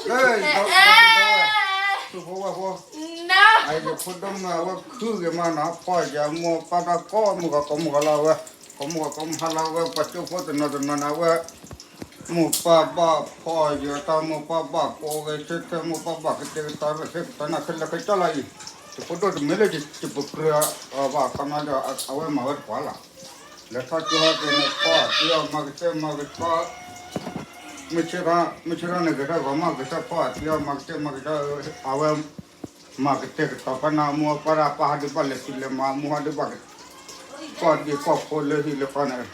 လၢ ယဖိဒိၣ်မုၣ်အဝဲခုဂ့ၤမးနီၤ, ဖီၣ်ယၤမိၢ်ပၢ်တၢ်ကိးမုၢ်ဂီၤကိးမုၢ်ဂီၤလီၤဝဲ, ကိးမုၢ်ဂီၤကိးမုၢ်ဟါလီၤဝဲ, ပှၤကၠိဖိတနီၤတနီၤန့ၣ် အဝဲ မိၢ်ပၢ်ဘၣ်ဖီၣ်ယၤတၢ်, မိၢ်ပၢ်ဘၣ်ကိးဂဲၤဆၢထၢၣ်, မိၢ်ပၢ်ဘၣ်ကတဲာ်ကတီၤသ့ၣ်ကတီၤနၢ်ခဲလၢာ်ခဲဆ့လီၤအံၤ, ယဖိဒိၣ်တမ့ၢ်လၢယပကြၢးအီၤဘၣ်, ခီမီဒီး အဝဲမၤဝဲတပှၤလီၤ. လဲၤထီၣ်ကၠိဟီက့ၤန့ၣ် ဖီၣ်အီၤမၤကတဲာ်မၤကတီၤ, မုၢ်ဆ့ၣ်ထီၣ်န့ၣ် ဂဲၤထီၣ်ဂီၤမး ဂဲၤထီၣ်ဖီၣ်အီၤမၤကတဲာ်မၤကတီၤ, အဝဲ မၤကတဲာ်ကတီၤဖးနၤ မိၢ်ပၢ်ဒၣ်ပၢ်ဟးဒုးဘၣ်လဲၤတုၤလဲၤမၤ မိၢ်ဟးဒုးဘၣ်က ကီၢ်ဒ့ကီၢ်ဖိလၢဟံၣ်လၢဃီန့ၣ်,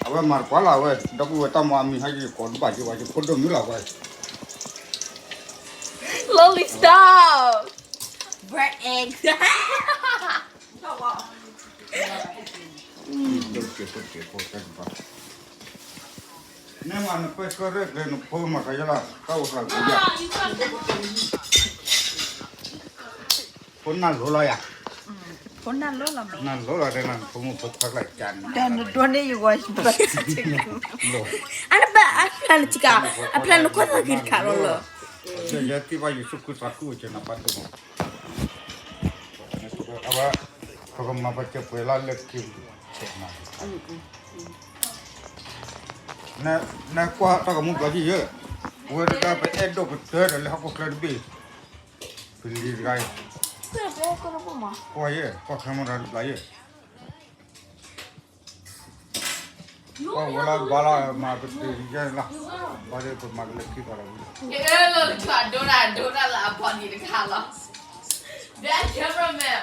အဝဲမၤတပှၤလီၤဝဲ, ဒီပုၢ်ဝဲၢ်တၢ်မၤအမံၤဟဲယကိးဒုးဘၣ်ယိဝဲ ယဖိဒိၣ်မုၣ်လီၤဝဲ. Lily, stop! Bread eggs. န့ၣ်မးနကွဲးဆၢရဲၣ်ကျဲၤနဖိမၤကယလီၤ တၢ်အိၣ်ဖျါကယၤ, ဖိနၢ်လိၤလီၤယၤ, ဖိနၢ်လိၤလီၤ နဖိမုၣ်ဖိခွါကျါကၢ်န့ၣ်, ဒီးနဒိးန့ၢ်ယဂီၢ်, အနဘၣ်အဖျါနတကး, အဖျါနခိၣ်သးက့ၤတခါလီၤလီၤ, ယဲထံၣ်ဘၣ်ယ့ၣ်ၡူးခရံာ်သးခုအိၣ်က့ၤနပၢ်ဒိၣ်မး, အဝဲ ပကမၤပကပှဲၤလၢလၢခံ နကွၢ်တၢ်ကမူၣ်ပျီယံၤယဲ, ဝဲဒၣ်ပအဲၣ်ဒိၣ်ကတၢၢ်ဒီးလၢဟီၣ်ခိၣ်ချၢတဘ့ၣ်, ပလံၤတဂၤအံၤ, ကွၢ်ယဲ ကွၢ်ခဲမီတၢ်တဘျီယဲ, ကွၢ်ဝဲလၢဘါလၢမၤပတယဲလီၤ, ဘၣ်ဒီးပမၤကလၢခံကီးလီၤ, ယအဲၣ်လီၤကထါဒိၣ်တၢ်ဒိၣ်တၢ်လၢအပီၢ်န့ၣ်တခါလီၤ, ဘၣ် camera man.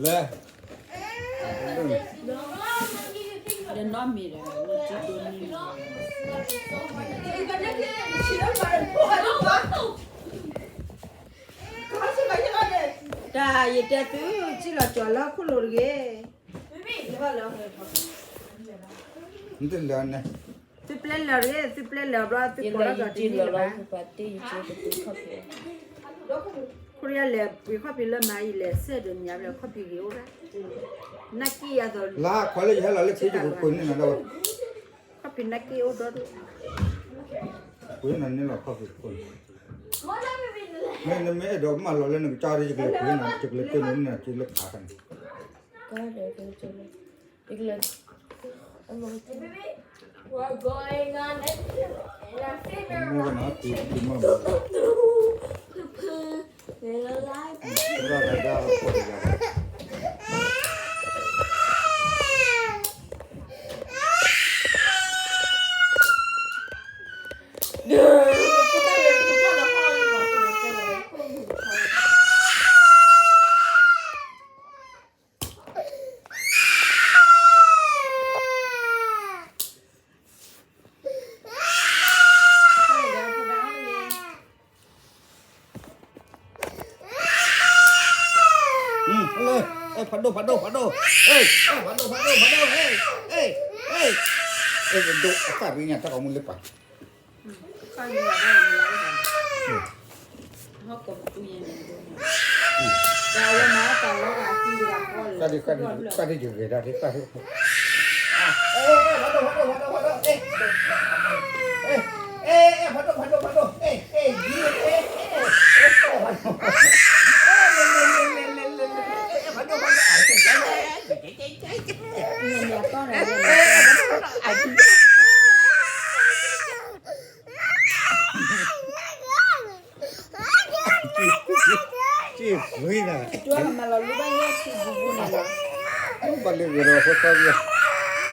လဲၣ်, ဒီးနီၢ်မံၤဒီး နထံဒိၣ်န့ၢ်မံၤ, တၢ်ယတဲသု စံၣ်လီၤကၠီၤလၢဟီၣ်ခိၣ်လိၤတဂ့ၤ, သုပျဲလၢၤတဂ့ၤ, သုပျဲလၢၤဘျီ သုကိးလီၤကၠီၤတန့ၢ်လၢၤဘၣ်, ခိၣ်ရယလဲၤပှ့ၤခီၣ်ဖံးလၢမၤအံၤလဲၤဆဲးဒီးမံၤဘျီ ခီၣ်ဖံးဂ့ၤအိၣ်ဒၣ်, နၢ်က့ၢ်အသိး, လၢခီလၢယဟဲလီၤလၢခံယကကွံာ်န့ၢ်နၤဒီး, ခီၣ်ဖံးနၢ်က့ၢ်အိၣ်ဒီဒူၣ်, ကွံာ်နၤန့ၣ်လီၤခီၣ်ဖံးကွံာ်, မ့ၢ်နမ့ၢ်အဲၣ်ဒိးမၢလီၤလၢနကစၢ်ဒီး ယကလဲၤကွံာ်နၤ ယကလဲၤကွံာ်နၤန့ၣ်က့ၤလၢခါန့ၣ် We're going on adventure in our favorite rock. Hello, ဖးဒိၣ် ဖးဒိၣ် ဖးဒိၣ်, ဖးဒိၣ် ဖးဒိၣ် ဖးဒိၣ်, ဒိၣ်အသၣ်ရံညါ တၢ်ကမူလၢပှၤ တၢ်ဒ် တၢ်ဒ်ယဂဲၤဒၣ်ဒ် တၢ်ဒ် ဖးဒိၣ် ဖးဒိၣ် ဖးဒိၣ် ဖးဒိၣ် ဖးဒိၣ် စ့ၢ်ကွံာ်နၤ, ဘၣ်လၢဂ့ၤဒီးဖိသၣ်